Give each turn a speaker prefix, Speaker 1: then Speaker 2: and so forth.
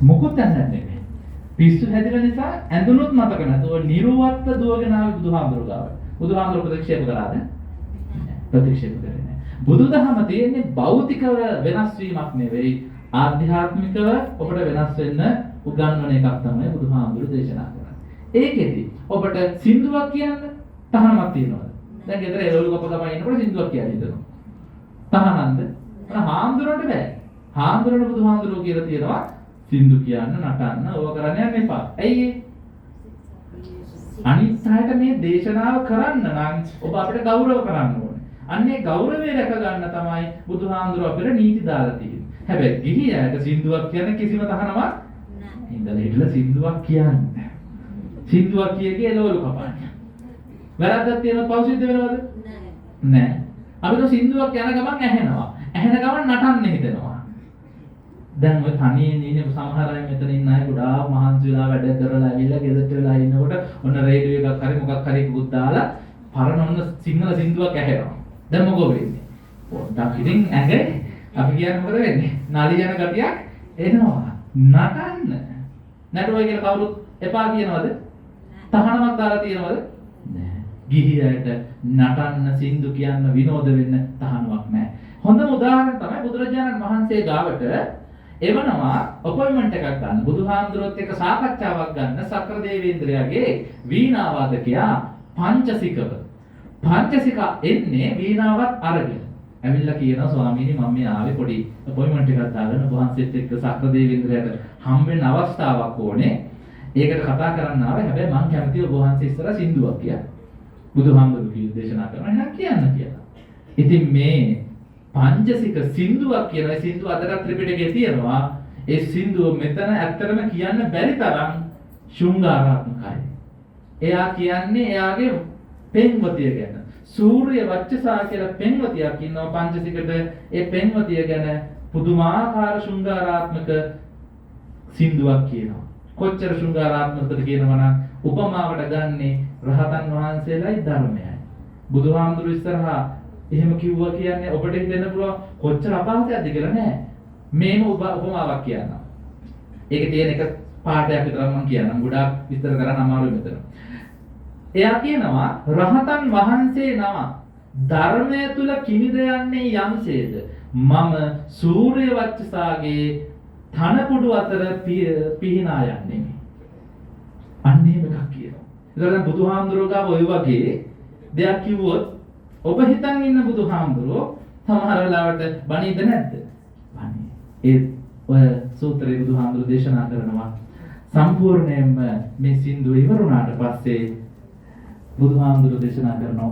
Speaker 1: මොකුත් ඇඳලා නෙමෙයි. පිස්සු හැදිලා නිසා ඇඳුනුත් මතක නැතුව නිරුවත්ව දුවගෙන ආවේ බුදුහාමුදුරුවෝ ගාවට. බුදුහාමුදුරුවෝ ප්‍රතික්ෂේප කළාද? ප්‍රතික්ෂේප කරේ නෑ. බුදුදහම තියෙන්නේ භෞතිකව වෙනස් වීමක් නෙවෙයි, ආධ්‍යාත්මිකව ඔබට වෙනස් වෙන්න උගන්වන එකක් තමයි බුදුහාමුදුරුවෝ දේශනා කරන්නේ. ඒකෙදි ඔබට සින්දුවක් කියන්න තහනමක් තියෙනවද? දැන් ගෙදර එළවලු කප කප ඉන්නකොට සින්දුවක් කියන්න හිතෙනවා. තහනම්ද? අර හාමුදුරන්ට බෑ. හාමුදුරන්ට බුදුහාමුදුරුවෝ කියලා තියෙනවා සින්දු කියන්න, නටන්න, ඕව කරන්න යන්න එපා. ඇයි ඒ? අනිත් අයට මේ දේශනාව කරන්න නම් ඔබ අපිට ගෞරව කරන්න ඕනේ. අන්න ඒ ගෞරවය රැක ගන්න තමයි බුදුහාමුදුරුවෝ අපිට නීති දාලා තියෙන්නේ. හැබැයි ගිහි අයට සින්දුවක් කියන්න කිසිම තහනමක්
Speaker 2: නෑ.
Speaker 1: ඉඳලා හිටලා සින්දුවක් කියන්න. සින්දුවක් කිය කිය එළවලු කපන්න. වැරද්දක් තියෙනවද, පව් සිද්ධ වෙනවද?
Speaker 2: නෑ.
Speaker 1: නෑ. අපිට සින්දුවක් යන ගමන් ඇහෙනවා. ඇහෙන ගමන් නටන්න හිතෙනවා. දැන් ඔය තනියෙන් ඉන්න සමහර අය, මෙතන ඉන්න අය ගොඩාක් මහන්සි වෙලා වැඩ කරලා ඇවිල්ලා ගෙදරට වෙලා ඉන්නකොට ඔන්න රේඩියෝ එකක් හරි මොකක් හරි එකකුත් දාලා පරණ ඔන්න සිංහල සින්දුවක් ඇහෙනවා. දැන් මොකෝ වෙන්නේ? පොඩ්ඩක් ඉතින් ඇඟ අපි කියන්නේ මොකද වෙන්නේ? නලියන ගතියක් එනවා. නටන්න. නටුවයි කියලා කවුරුත් එපා කියනවද? තහනමක් දාලා තියෙනවද? නෑ. ගිහි අයට නටන්න, සින්දු කියන්න, විනෝද වෙන්න තහනමක් නෑ. හොඳම උදාහරණ තමයි බුදුරජාණන් වහන්සේ ගාවට එවනවා අපොයින්ට්මන්ට් එකක් ගන්න. බුදුහාමුදුරුවොත් එක්ක සාකච්ඡාවක් ගන්න සක්‍ර දේවේන්ද්‍රයාගේ වීණාවාදකයා පංචසිකව. පංචසික එන්නේ වීණාවත් අරගෙන. ඇවිල්ලා කියනවා, ස්වාමීනි, මම මේ ආවේ පොඩි අපොයින්ට්මන්ට් එකක් දාගෙන ඔබ වහන්සේත් එක්ක සක්‍ර දේවේන්ද්‍රයාට හම් වෙන්න අවස්ථාවක් ඕනේ. ඒකට කතා කරන්න ආවේ. හැබැයි මං කැමතියි ඔබ වහන්සේ ඉස්සරහ සින්දුවක් කියන්න. බුදුහාමුදුරුවෝ කිව්ව දේශනා කරනවා. එහෙනම් කියන්න කියලා. ඉතින් මේ පංචසික සින්දුවක් කියන ඒ සින්දුව අදටත් ත්‍රිපිටකයේ තියෙනවා. ඒ සින්දුව මෙතන ඇත්තටම කියන්න බැරි තරම් ශෘංගාරාත්මකයි. එයා කියන්නේ එයාගේ පෙම්වතිය ගැන. සූර්ය වච්චසා කියලා පෙම්වතියක් ඉන්නවා පංචසිකට. ඒ පෙම්වතිය ගැන පුදුමාකාර ශෘංගාරාත්මක සින්දුවක් කියනවා. කොච්චර ශෘංගාරාත්මකද කියනවා නම් උපමාවට ගන්නේ රහතන් වහන්සේලායි ධර්මයයි. බුදුහාමුදුරු ඉස්සරහා එහෙම කිව්වා කියන්නේ ඔබට හිතෙන්න පුළුවන් කොච්චර අපහාසයක්ද කියලා. නෑ. මේම උපමාවක් කියන්නම්. ඒකේ තියෙන එක පාඩයක් විතරක් මම කියන්නම්. ගොඩාක් විස්තර කරන්න අමාරුයි මෙතන. එයා කියනවා, රහතන් වහන්සේ නම ධර්මය තුල කිනිද යන්නේ යම්සේද මම සූර්ය වච්චසාගේ තනපුඩු අතර පිහිනා යන්නේ. අන්න එහෙම එකක් කියනවා. ඒතර දැන් බුදුහාමුදුරුවෝ ගාව ඔය වගේ දෙයක් කිව්වොත් ඔබ හිතන් ඉන්න බුදුහාමුදුරුවෝ සමහර වෙලාවට බණීද නැද්ද? බණී. ඒ ඔය සූත්‍රයේ බුදුහාමුදුරුවෝ දේශනා කරනවා. සම්පූර්ණයෙන්ම මේ සින්දුව ඉවර වුණාට පස්සේ බුදුහාමුදුරුවෝ දේශනා කරනවා.